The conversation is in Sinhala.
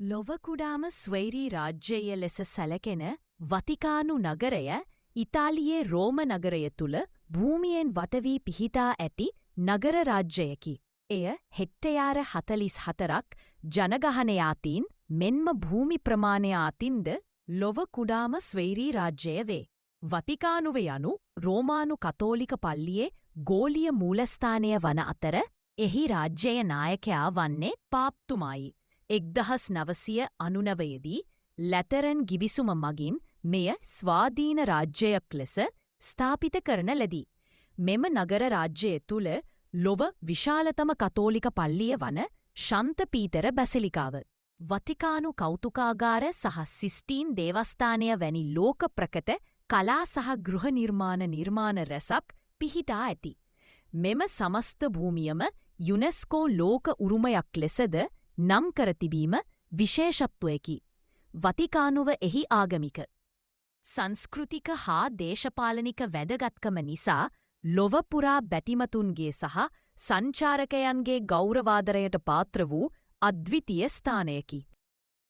ලොව කුඩාම ස්වෛරී රාජ්‍යය ලෙස සැලකෙන වතිකානු නගරය ඉතාලියේ රෝම නගරය තුළ භූමියෙන් වටවී පිහිටා ඇති නගර රාජ්‍යයකි. එය හෙක්ටයාර 44ක් ජනගහනය අතින් මෙන්ම භූමි ප්‍රමාණය අතින්ද ලොව කුඩාම ස්වෛරී රාජ්‍යය වේ. වතිකානුව යනු රෝමානු කතෝලික පල්ලියේ ගෝලීය මූලස්ථානය වන අතර, එහි රාජ්‍ය නායකයා වන්නේ පාප්තුමායි. 1999 දී ලැතරන් ගිවිසුම මගින් මෙය ස්වාධීන රාජ්‍යයක් ලෙස ස්ථාපිත කරන ලදී. මෙම නගර රාජ්‍යය තුළ ලොව විශාලතම කතෝලික පල්ලිය වන ශාන්ත පීටර් බැසිලිකාව, වතිකානු කෞතුකාගාර සහ සිස්ටීන් දේවස්ථානය වැනි ලෝක ප්‍රකට කලා සහ ගෘහ නිර්මාණ නිර්මාණ රැසක් පිහිටා ඇති. මෙම සමස්ත භූමියම යුනෙස්කෝ ලෝක උරුමයක් ලෙසද නම් කර තිබීම විශේෂත්වයකි. වතිකානුව එහි ආගමික, සංස්කෘතික හා දේශපාලනික වැදගත්කම නිසා ලොව පුරා බැතිමතුන්ගේ සහ සංචාරකයන්ගේ ගෞරවාදරයට පාත්‍ර වූ අද්විතීය ස්ථානයකි.